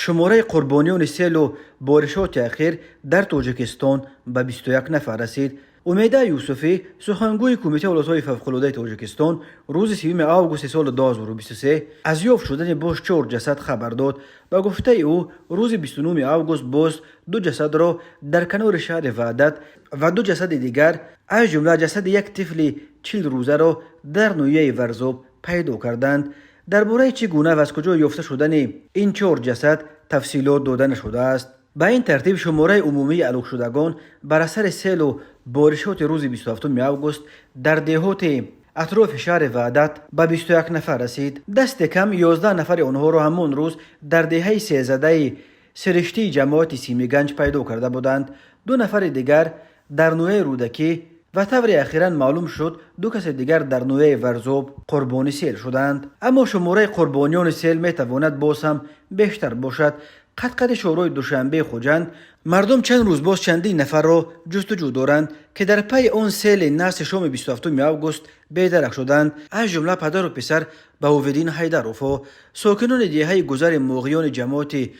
Шумораи қурбониёни селу боришоти ахир дар Тоҷикистон ба 21 нафар расид. Умеда Юсуфӣ, сухангӯи Кумитаи ҳолатҳои фавқулодаи Тоҷикистон, рӯзи 30 августи соли 2023 аз ёфт шудани боз чор ҷасад хабар дод. Ба гуфтаи ӯ, рӯзи 29 август боз ду ҷасадро дар канори шаҳри Ваҳдат ва ду ҷасади дигар, аз ҷумла ҷасади як тифли 40 рӯзаро дар ноҳияи Варзоб пайдо карданд. Дар бораи чӣ гуна ва аз куҷо ёфта шудани ин чор ҷасад тафсилот дода нашудааст. Ба ин тартиб, шумораи умумии ҳалокшудагон бар асари селу боришоти рӯзи 27 август дар деҳоти атрофи шаҳри Ваҳдат ба 21 нафар расид. Дасти кам 11 нафари онҳоро ҳамон рӯз дар деҳаи селзадаи Сириштии ҷамоати Симиганҷ пайдо карда буданд, ду нафари дигар дар ноҳияи Рӯдакӣ ва тавре ахиран маълум шуд, ду каси дигар дар ноҳияи Варзоб қурбони сел шуданд. Аммо шумораи қурбониёни сел метавонад боз ҳам бештар бошад. Қад-қади шоҳроҳи Душанбеи Хуҷанд мардум чанд рӯз боз чандин нафарро ҷустуҷӯ доранд, ки дар пайи он сели наси шоми 27 август бедарак шуданд, аз ҷумла падару писар Баҳовиддин Ҳайдаровҳо, сокинони деҳаи Гузари Муғиёни ҷамоати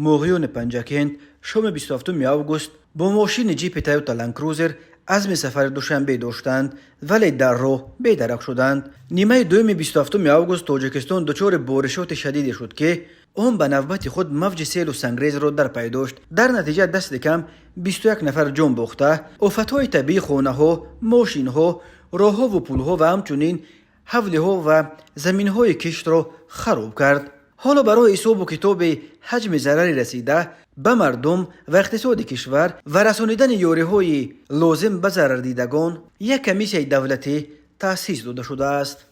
Муғиёни Панҷакент. Шоми 27 август бо мошини ҷипи Тойота Ландкрузер азми сафари Душанбе доштанд, вале дар роҳ бедарак шуданд. Нимаи дуюми 27 август Тоҷикистон дучори боришоти шадиде шуд, ки он ба навбати худ мавҷи селу сангрезро дар пай дошт. Дар натиҷа дасти кам 21 нафар ҷон бохта, офатҳои табиӣ хонаҳо, мошинҳо, роҳҳову пулҳо ва ҳамчунин ҳавлиҳо ва заминҳои киштро хароб кард. Ҳоло барои ҳисобу китоби ҳаҷми зарари расида ба мардум ва иқтисоди кишвар ва расонидани ёриҳои лозим ба зарардидагон як комиссияи давлатӣ таъсис дода шудааст.